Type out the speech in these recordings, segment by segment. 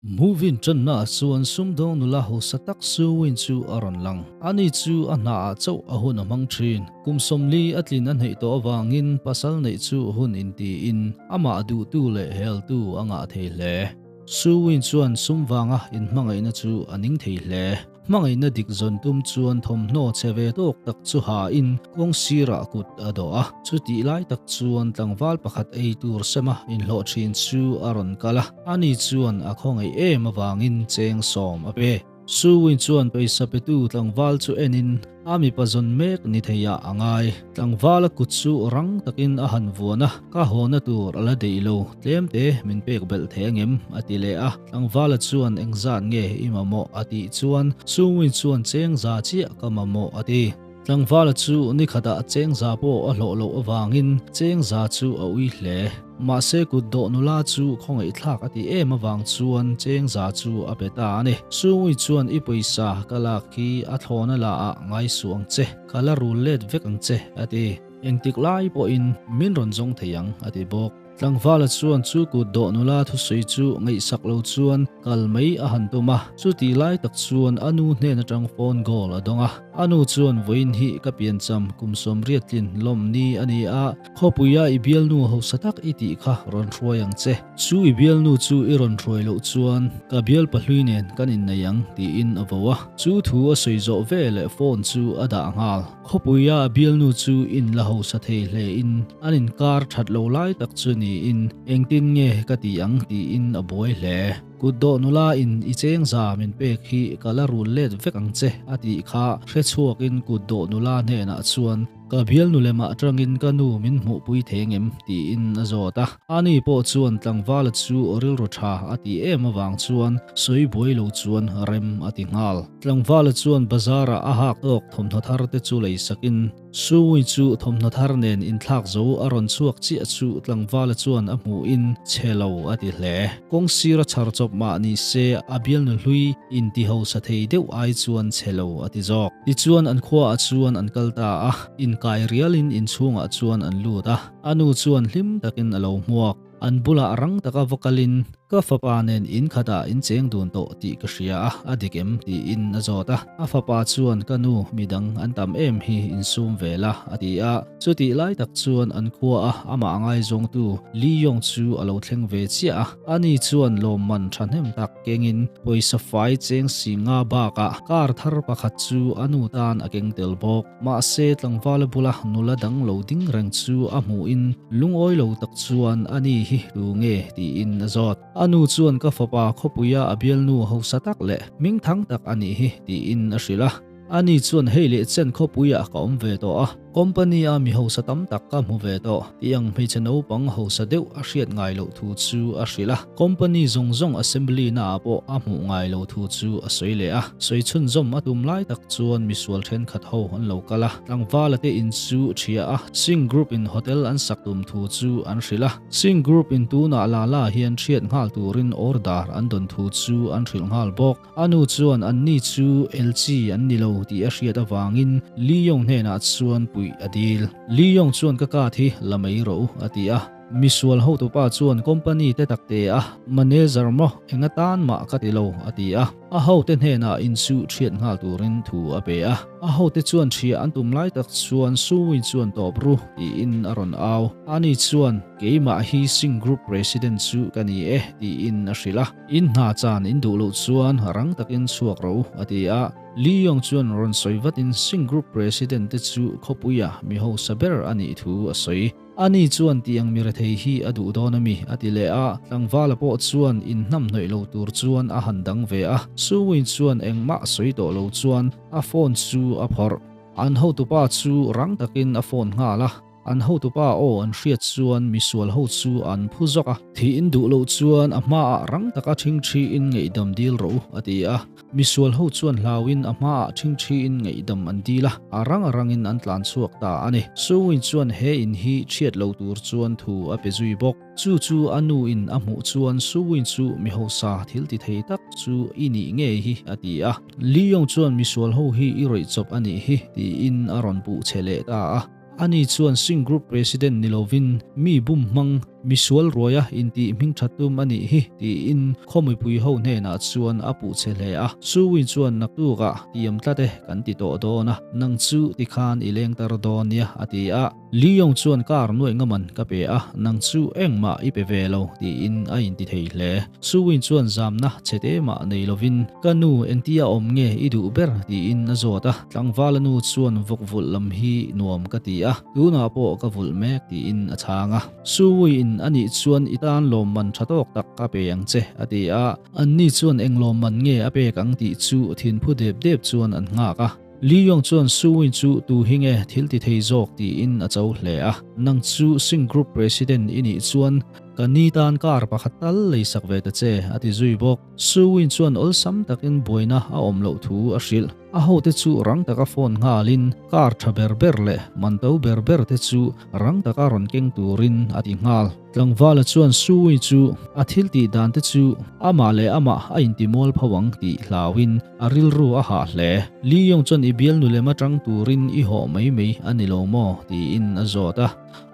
Movie ṭanna ah chuan sumdawng nula hausa tak Sue Win chu a rawn lang. Ani chu a hna ah chauh a hun a hmang ṭhin. Kum 40 a tlin a hneih tawh avangin pasal neih chu hun intiin amah duhtu leh heltu a ngah thei hle. Sue Win chuan sum vanga inhmangaihna chu a ning thei hle. Hmangaihna dik zawn tum chuan thawmhnaw chhe ve tawk tak chu hain kawng sirah kut a dawh a. Chutih lai tak chuan tlangval pakhat ei tur sema inhlawh thin chu a rawn kal a, ani chuan a khawngaih em avangin cheng 10 a pe. Suwin chuan pawisa petu tlangval chu enin a mipa zawn mek ni theiah a ngai. Tlangvala kut chu rang takin a han vuan a, Ka hawna tur a la deih lo, tlem te min pek belh thei angem? a ti leh a. Tlangvala chuan engzat nge i mamawh a tih chuan Sungwin chuan cheng za chiah ka mamawh a ti. Tlangvala chu nikhatah cheng za pawh a hlawh loh avangin cheng za chu a ui hle. Mahse kut dawh nula chu khawngaihthlak a ti em avang chuan cheng za chu a pe ta a ni. Sungwin chuan i pawisa ka lak hi a thlawna la ah ngai suh ang che, ka la rul let vek ang che a ti. Engtik lai pawhin min rawn zawng thei ang a ti bawk. Tlangvala chuan chu kut dawh nula thusawi chu ngaihsak lo chuan kal mai a han tum a, chutih lai tak chuan a nu hnen atang phone call a dawng a. A nu chuan vawiin hi ka piancham kum 80 tlin lawm ni a ni a, khawpuia i bialnu hausa tak i tih kha rawn hruai ang che. Chu i bialnu chu i rawn hruai loh chuan ka bial pahlui nen kan innei ang tiin a vo a. Chu thu a sawi zawh veleh phone chu a dah nghal. Khawpuia a bialnu chu in la hausa thei hle in an inkar that lo lai tak chu niin engtin nge ka ti ang tiin a buai hle. Kut dawh nula in i cheng za min pek hi ka la rul let vek ang che a tih kha hre chhuak in kut dawh nula hnenah chuan ka bialnu lemah atangin ka nu min hmuhpui thei ngem tiin a zawt a. Ani pawh chuan tlangvala chu rilru tha a tih em avang chuan sawi buai lo chuan rem a ti nghal. Tlangvala chuan bazar-ah a hak tawk thawmhnaw thar te chu lei sakin, Sui chu thawmhnaw thar nen inthlak zo a rawn chhuak chiah chu tlangvala chuan a hmuhin chhe lo a ti hle. Kawng sira chhar chawp mah ni se a bialnu hlui inti hausa thei deuh ai chuan chhe lo a ti zawk. Tichuan an khuaah chuan an kal ta a, inkai rialin inchhungah chuan an lut a, a nu chuan hlim takin a lo hmuak. An bulah rang taka va kalin, Ka fapa nen in khatah in cheng dun tawh tih ka hria a, a dik em? tiin a zawt a. A fapa chuan, Ka nu, midang an tam em hi insum ve la, a ti a. Chutih lai tak chuan an khua a amah ngaizawngtu Li Yong chu a lo thleng ve chiah a. Ani chuan lawmman thahnem tak kengin pawisa fai cheng si nga bakah car thar pakhat chu a nu tan a keng tel bawk. Mahse, tlangvala bula nula dang lo ding reng chu a hmuhin lungawi lo tak chuan a ni hi tu nge tiin a zawt. A nu chuan ka fapa khawpuia a bialnu hausa tak leh hmingthang tak a nih hi tiin a hrilh a. Ani chuan hei leh chen khawpuiah ka awm ve tawh a, company a mi hausa tam tak ka hmu ve tawh tih ang hmeichhe naupang hausa deuh a hriat ngai loh thu chu a hrilh a. Company zawng zawng assembly naah pawh a hmuh ngai lo thu chu a sawi leh a. Sawi chhunzawm a tum lai tak chuan misual thenkhat ho an lo kal a, tlangvala te in chu ṭhia a, Singh Group in hotel an sak tum thu chu an hrilh a. Singh Group in tunah la la hian ṭhiat nghal turin order an dawn thu chu an hrilh nghal bawk. A nu chuan anni chu LG an ni lo tih a hriat avangin Lee Yong hnenah chuan puih a dil. Lee Yong chuan ka card hi la mai rawh u a ti a. Misual hotupa chuan company te tak te a manager maw eng atan mah ka ti lo a ti a, a hote hnenah insuh thiat nghal turin thu a pe a. A hote chuan thiah an tum lai tak chuan Suwin chuan tawp ru tiin a rawn au. Ani chuan keimah hi Singh Group President chu ka ni e tiin a hrilh a, in hna chan in duh loh chuan rang takin chhuak rawh u a ti a. Li Yong chuan rawn sawi vatin Singh Group President te chu khawpuia mi hausa ber a nih thu a sawi. Ani chuan tiang mi rethei hi a duh dawn a mi? a ti leh a, tlangvala pawh chuan inhnam hnawih lo tur chuan a han dang ve a, Suwin chuan engmah sawi tawh lo chuan a phone chu a phawrh. An hotupa chu rang takin a phone nghal a, an hotupa aw an hriat chuan misual ho chu an phu zawk a, Thiin duh loh chuan a hmaah rang taka ṭhingṭhiin ngaihdam dil rawh u, a ti a. Misual ho chuan hlauin a hmaah ṭhingṭhiin ngaihdam an dil a, a rang a rangin an tlan chhuak ta a ni. Suwin chuan he in hi chhiat lo tur chuan thu a pe zui bawk. Chu chu a nu in a hmuh chuan Suwin chu mi hausa thil ti thei tak chu i nih ngei hi a ti a. Li Yong chuan misual ho hi i rawih chawp a nih hi tiin a rawn puh che leh ta a. Ani chuan Singh Group President ni lovin mi bum hmang. Misual ruaia intih hming tha tum a nih hi, tiin khaw mipui ho hnenah chuan a puh che hle a. Suwin chuan naktukah tiam tlat e kan ti tawh dawn a, nang chu tikhan i leng tar dawn nia, a ti a. Li Yong chuan car nuaih ngaman ka pe a, nang chu engmah i pe ve lo, tiin a inti thei hle. Suwin chuan zamna chhe te mah nei lovin, Ka nu, engtia awm nge i duh ber? tiin a zawt a. Tlangvala nu chuan vawk vulh lam hi nuam ka ti a, tunah pawh ka vulh mek, tiin a chhang a. Suwiin a nih chuan i tan lawmman tha tawk tak ka pe ang che, a ti a. Anni chuan eng lawmman nge a pek ang tih chu thinphu dep dep chuan an nghak a. Li Yong chuan Suwin chu tu hi nge thil ti thei zawk tiin a cho hle a. Nang chu Sing Group President i nih chuan ka ni tan car pakhat tal lei sak ve ta che, a ti zui bawk. Suwin chuan awlsam takin buaina a awm loh thu a hrilh. A hote chu rang taka phone nghalin car tha ber ber leh man to ber ber te chu rang taka rawn keng turin a ti nghal. Tlangvala chuan Sui chu a thil tih dan te chu amah leh amah a inti mual pho ang tih hlauin a rilru a hah hle. Li Yong chuan i bialnu lem atang turin i hawh mai mai a ni lo maw? tiin a zawt a.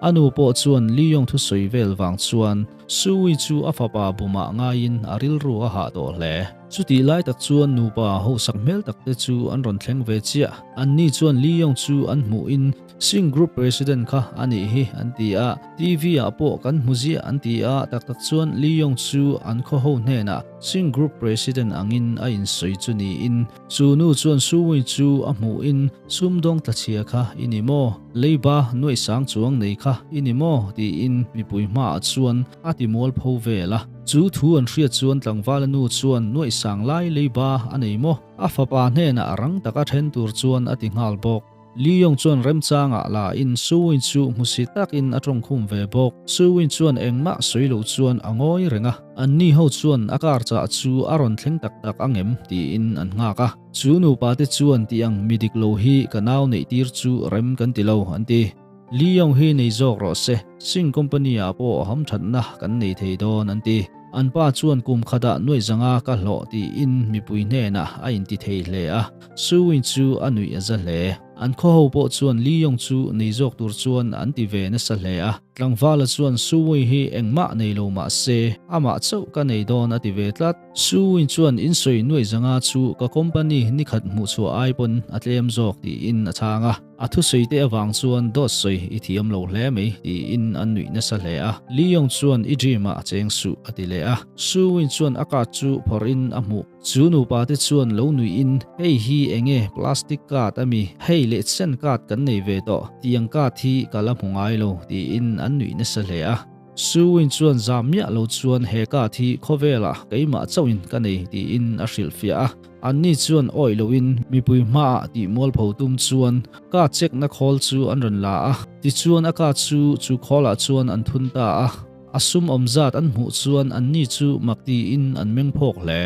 A nu pawh chuan Li Yong thusawi vel vang chuan Sui chu a fapa bumah ngaiin a rilru a hah tawh hle. Chutih lai tak chuan nupa hausak hmel tak te chu an rawn thleng ve chiah. Anni chuan Li Yong chu an hmuhin Sing Group President kha a nih hi an ti a, TV ah pawh kan hmu ziah an ti a, tak tak chuan Li Yong chu an khaw ho hnenah Sing Group President angin a insawi chu niin chu nu chuan Su Wei chu a hmuhin sumdawng tlachhia kha i ni maw? Leiba nuaihsang chuang nei kha i ni maw? tiin mipui hmaah chuan a ti mualpho vel a. Chu thu an hriat chuan tlangvala nu chuan nuaihsang lai leiba a nei maw? A fapa hnenah rang taka then tur chuan a ti nghal bawk. Li Yong chuan remchangah la in Su Win chu hmusi takin a tawngkhum ve bawk. Su Win chuan engmah sawi lo chuan a ngawi reng a. Anni ho chuan a car chah chu a rawn thleng tak tak angem tiin an nghak a. Chu nupa te chuan ti ang mi dik lo hi ka nau neih tir chu rem kan ti lo an ti. Li Yong hi nei zawk rawh se, Sing Company ah pawh hamthatna kan nei thei dawn an ti. An pa chuan kum khatah nuaih zanga ka hlawh tiin mipui hnenah a inti thei hle a, Su Win chu a nuih a za hle. An khaw ho pawh chuan Li Yong chu nei zawk tur chuan an ti ve nasa hle a. Tlangvala chuan Su Win hi engmah nei lo mah se, amah chauh ka nei dawn a ti ve tlat. Su Win chuan in sawi nuaih zanga chu ka company nikhat hmuhchhuah ai pawn a tlem zawk tiin a chhang a. A thusawi te avang chuan dawt sawi i thiam lo hle mai tiin an nuih nasa hle a. Li Yong chuan i dream ah a cheng suh a ti leh a. Su Win chuan a card chu phawrh in a hmuh. Chu nupa te chuan lo nuih in hei hi enge plastic card a mi? Hei leh sen card kan nei ve tawh tiang card hi ka la hmu ngai lo tiin an nuih nasa hle a. Su Win chuan zam miah lo chuan he card hi khawvel ah keimah chauh in ka nei tiin a hrilhfiah a. Anni chuan awih loin mipui hmaah tih mualpho tum chuan ka chekna khawl chu an rawn la a, tichuan a ka chu chu khawlah chuan an thun ta a. A sum awm zat an hmuh chuan anni chu mak tiin an meng phawk hle.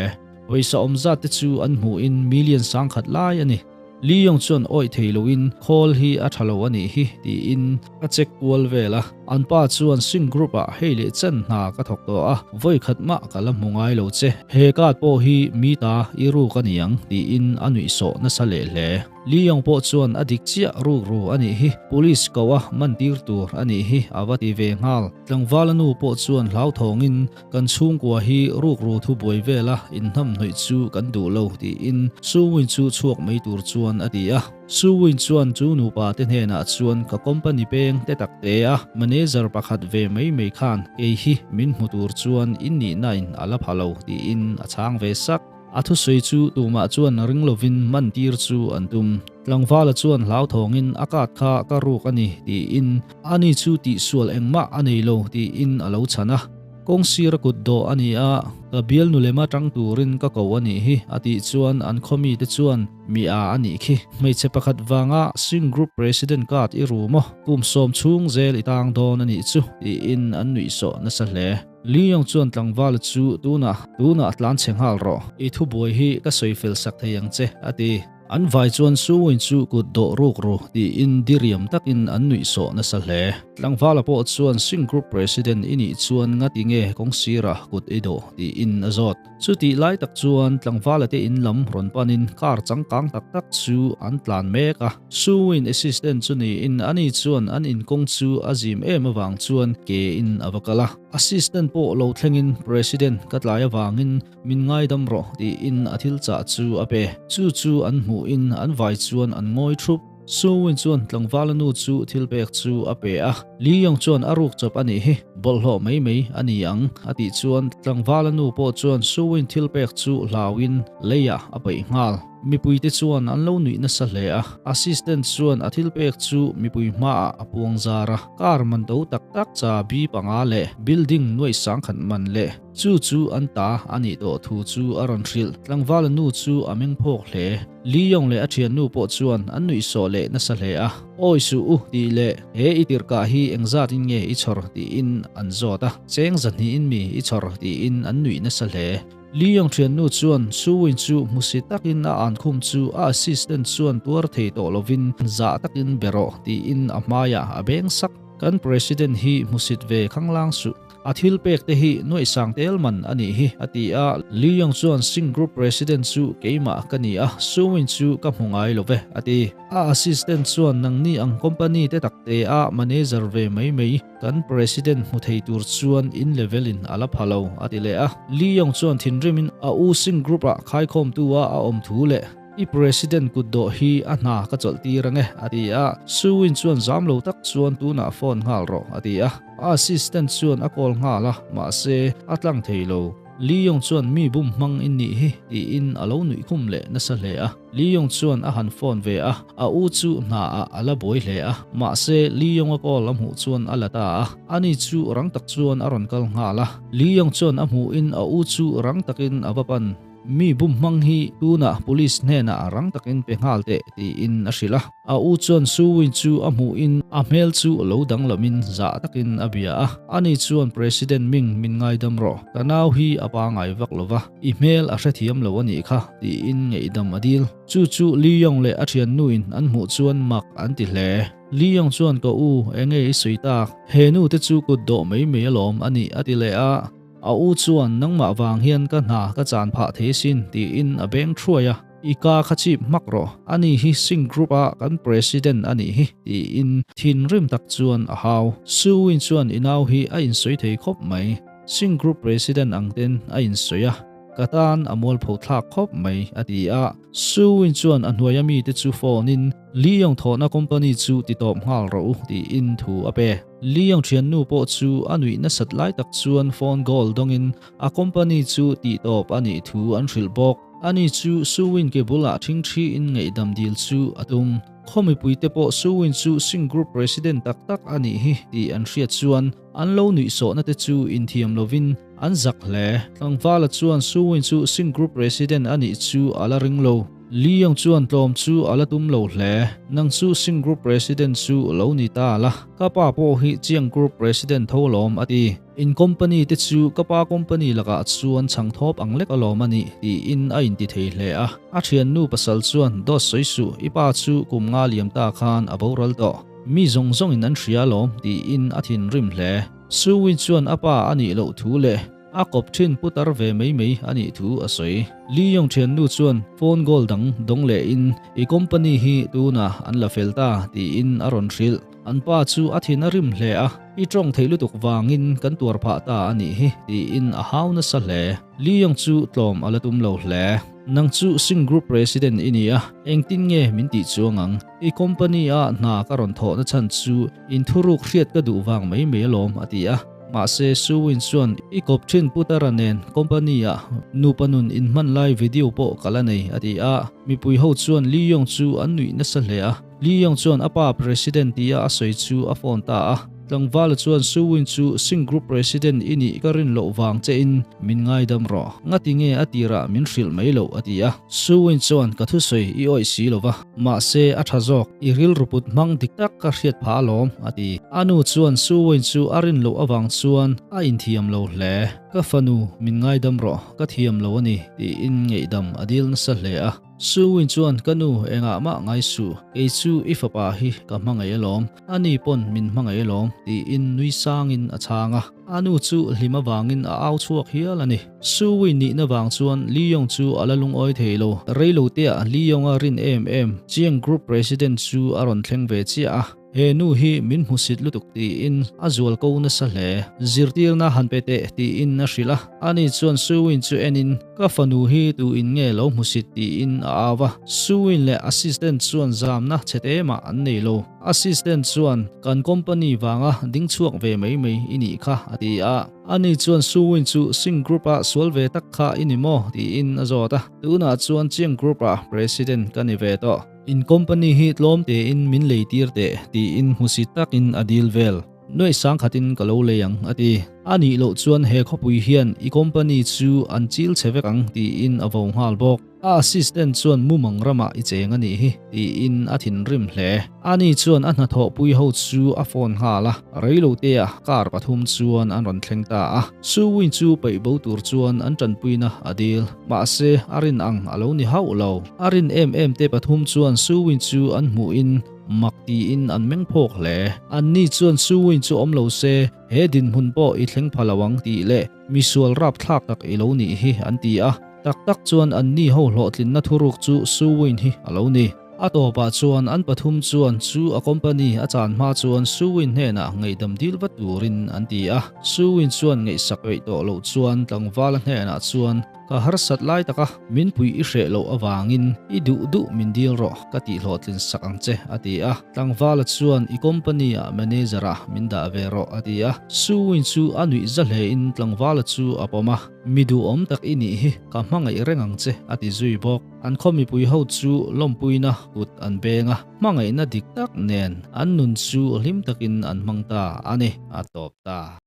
Pawisa awm zat te chu an hmuhin million sangkhat lai a ni. Li Yong chuan awih thei loin khawl hi a tha lo a nih hi tiin a check kual vel a. An pa chuan Sing Group ah hei leh chen hna ka thawk tawh a, vawi khat mah ka la hmu ngai lo che. He card pawh hi mi ta i ruk a ni ang tiin a nuih sawh nasa leh hle. Li Yong pawh chuan a dik chiah ruk ru a nih hi, police ko a man tir tur a nih hi a va ti ve nghal. Tlangvala nu pawh chuan hlauthawngin Kan chhungkua hi rukru thu buai vela inhnamhnawih chu kan duh lo tiin Su Win chu chhuak mai tur chuan a ti a. Su Win chuan chu nupa te hnenah chuan ka company peng te tak te a manager pakhat ve mai mai khan kei hi min hmu tur chuan in nihna in a la pha lo tiin a chhang ve sak. A thusawi chu tumah chuan ring lovin man tir chu an tum. Tlangvala chuan hlauthawngin a card kha ka ruk a ni tiin ani chu tihsual engmah a nei lo tiin a lo chhan a. Kawng sir a kut dawh a ni a, ka bialnu lema tang turin ka ko a nih hi, a tih chuan an khaw mite chuan mi a a nih khi. Hmeichhe pakhat vanga Singh Group President card i ru maw? Kum sawm chhung zel i tang dawn a nih chu, tiin an nuihsawh nasa hle. Li Yong chuan tlangval chu tunah, tunah tlan chhe nghal rawh. I thubuai hi ka sawi fel sak thei ang che, a ti. An vai chuan Su Win chu kut dawh ruk ru, tiin diriam takin an nuihsawh nasa hle. Tlangvala pawh chuan Singh Group President i nih chuan ngati nge kawng sirah kut i dawh tiin a zawt. Chutih lai tak chuan tlangvala te in lam rawn panin car changkang tak tak chu an tlan mek a. Suwin assistant chu niin ani chuan an inkawng chu a zim em avang chuan ke in a va kal a. Assistant pawh lo thlengin President ka tlai avangin min ngaidam rawh tiin a thil chah chu a pe. Chu chu an hmuhin an vai chuan an ngawi thup. Suwin chuan tlangvala nu chu thil pek chu a pe a. Li Yong chuan a ruk chawp a nih hi, bawlhhlawh mai mai a ni ang a tih chuan tlangvala nu pawh chuan Suwin thil pek chu hlauin leiah a peih nghal. Mipuite chuan an lo nuih nasa hle a, assistant chuan a thil pek chu mipui hmaah a puang zar a, car man to tak tak chabi panga leh building nuaih sangkhat man leh chu chu an ta a nih tawh thu chu a rawn hrilh. Tlangvala nu chu a meng phawk hle. Li Yong leh a thiannu pawh chuan an nuih sawh leh nasa hle a, Awi suh u tih leh he i tirhkah hi engzatin nge i chhawr tiin an zawt a, cheng zahnihin mi i chhawr tiin an nuih nasa hle. Li Yong thiannu chuan Su Win chu hmusi takin a an khum chu a assistant chuan tuar thei tawh lovin zah takin be rawh tiin a hmaiah a beng sak. Kan president hi hmusit ve khanglang suh. A thil pek te hi nuaihsang tel man a nih hi a ti a. Li Yong chuan Sing Group president chu keimah ka ni a, Su Win chu ka hmu ngai lo ve a ti. A assistant chuan nangni ang company te tak te a manager ve mai mai. Kan President hmu thei tur chuan in level in a la pha lo, a ti leh a. Lee Yong chuan thinrim in a U Sing Group ah khaikhawmtu a a awm thu leh I President kut dawh hi a hna ka chawlh tir ange, a ti a. Su Win chuan zam lo tak chuan tunah phone nghal rawh, a ti a. A assistant chuan a call nghal a, mahse a tlang thei lo. Lee Yong chuan mi bum hmang in nih hi tiin a lo nuih khum leh nasa hle a. Lee Yong chuan a han phone ve a, a u chu hna ah a la buai hle a. Mahse Lee Yong a call a hmuh chuan a la ta a, ani chu rang tak chuan a rawn kal nghal a. Lee Yong chuan a hmuhin a u chu rang takin a va pan. Mi bum hmang hi tunah police hnenah rang takin pe nghal teh tiin a hrilh a. A u chuan Su Win chu a hmuhin a hmel chu lo danglamin zah takin a bia a. Ani chuan President Ming min ngaidam rawh, ka nau hi a pangai vak lo va, i hmel a hrethiam lo a nih kha tiin ngaihdam a dil. Chu chu Li Yong leh a thiannuin an hmuh chuan mak an ti hle. Li Yong chuan ka u, enge i sawi tak? He nu te chu kut dawh mai mai alawm a nih a ti leh a. A u chuan nangmah vang hian ka hna ka chan phah thei sin tiin a beng thuai a. I ka kha chip hmak rawh, ani hi Singh Group a kan President a nih hi tiin thinrim tak chuan a hau. Su Win chuan i nau hi a insawi thei khawp mai, Singh Group President ang ten a insawi a, ka tan a mualpho thlak khawp mai a ti a. Su Win chuan a hnuaia mite chu phone in Li Yong thawhna company chu ti tawp nghal rawh u tiin thu a pe. Li Yong thiannu pawh chu a nuih nasat lai tak chuan phone call dawngin a company chu tih tawp a nih thu an hrilh bawk. Ani chu Su Win ke bulah thingthi in ngaihdam dil chu a tum. Khaw mipuite pawh Su Win chu Sing Group President tak tak a nih hi tih an hriat chuan an lo nuihsawhna te chu inthiam lovin an zak hle. Tlangvala chuan Su Win chu Sing Group President a nih chu a la ring lo. Li Yong chuan tlawm chu a la tum lo hle. Nang chu Sing Group President chu lo ni ta la, ka pa pawh hi Chiang Group President tho lawm a ti. In company te chu ka pa company lakah chuan chhang thawp ang lek alawm a nih tiin a inti thei hle a. A thiannu pasal chuan dawt sawi suh, i pa chu kum nga liam ta khan a boral tawh. Mi zawng zawngin an hria alawm tiin a thinrim hle. Su Win chuan a pa a nih loh thu leh a kawp thin putar ve mai mai a nih thu a sawi. Li Yong thiannu chuan phone call dang dawng lehin i company hi tunah an la fel ta tiin a rawn hrilh. An pa chu a thin a rim hle a, I tawng theih lutuk vangin kan tuar phah ta a nih hi, tiin a hau nasa hle. Li Yong chu tlawm a la tum lo hle. Nang chu Sing Group President i ni a, engtin nge min tih chuang ang? I company a hna ka rawn thawh na chhan chu in thuruk hriat ka duh vang mai mai alawm, a ti a. Mahse Su Win chuan i kawp thin Putara nen company ah nupa nun in hman lai video pawh ka la nei, a ti a. Mipui ho chuan Li Yong chu an nuih nasa hle a. Li Yong chuan a pa President tia a sawi chu a phone ta a. Tlangvala chuan Su Win chu Sing Group President i nih ka rin loh vang che in min ngaidam rawh. Ngati nge a tirah min hrilh mai loh a ti a. Su Win chuan ka thusawi i awih si lo va, mahse a tha zawk, i rilru put hmang dik tak ka hriat phah alawm a ti. A nu chuan Su Win chu a rin loh avang chuan a inthiam lo hle. Ka fanu, min ngaidam rawh, ka thiam lo a ni, tiin ngaihdam a dil nasa hle a. Suwin chuan, Ka nu, engah mah ngai suh, kei chu i fapa hi ka hmangaih alawm, ani pawn min hmangaih alawm, tiin nui sangin a chhang a. A nu chu hlim avangin a au chhuak hial a ni. Suwin nihna vang chuan Li Yong chu a la lungawi thei lo. Reiloteah Li Yong-a rin em em Chiang Group President chu a rawn thleng ve chiah a. He nu hi min hmusit lutuk tiin a zual ko nasa hle. Zirtirna han pe teh tiin a hrilh a. Ani chuan Suwin chu enin, Ka fanu hi tu in nge lo hmusit tiin a au a. Suwin leh assistant chuan zamna chhe te mah an nei lo. Assistant chuan, Kan company vanga ding chhuak ve mai mai i nih kha a ti a. Ani chuan Suwin chu Singh Group a sual ve tak kha i ni maw tiin a zawt a. Tunah chuan Chiang Group ah President ka ni ve tawh. In company hi tlawm tein min lei tir teh tiin hmusit takin a dil vel. Nuaih sang khatin ka lo lei ang a ti. A nih loh chuan he khawpui hian i company chu an chil chhe vek ang tiin a vo nghal bawk. A assistant chuan mumang ramah i cheng a nih hi tiin a thinrim hle. Ani chuan a hnathawhpui ho chu a phone nghal a, reilotea car pathum chuan an rawn thleng ta a. Su Win chu peih bo tur chuan an tanpuina a dil. Mahse, a rin ang a lo ni hauh lo. A rin em em te pathum chuan Su Win chu an hmuhin mak tiin an meng phawk hle. Anni chuan Su Win chu awm lo se, he dinhmun pawh i thleng pha lo ang tih leh misual rapthlak tak i lo nih hi an ti a. Tak tak chuan anni ho hlawhtlinna thuruk chu Su Win hi a lo ni. A tawpah chuan an pathum chuan chu a company a chan hma chuan Su Win hnenah ngaihdam dil vat turin an ti a. Su Win chuan ngaihsak peih tawh loh chuan tlangvala hnenah chuan, Ka harsat lai taka min pui i hreh loh avangin i duh duh min dil rawh ka tihhlawhtlin sak ang che a ti a. Tlangvala chuan i company ah manager ah min dah ve rawh a ti a. Su Win chu a nuih za hlein tlangvala chu a pawm a. Mi duhawm tak i nih hi ka hmangaih reng ang che a ti zui bawk. An khaw mipui ho chu lawmpuina kut an beng a, hmangaihna dik tak nen an nun chu hlim takin an hmang ta a ni, a tawp ta.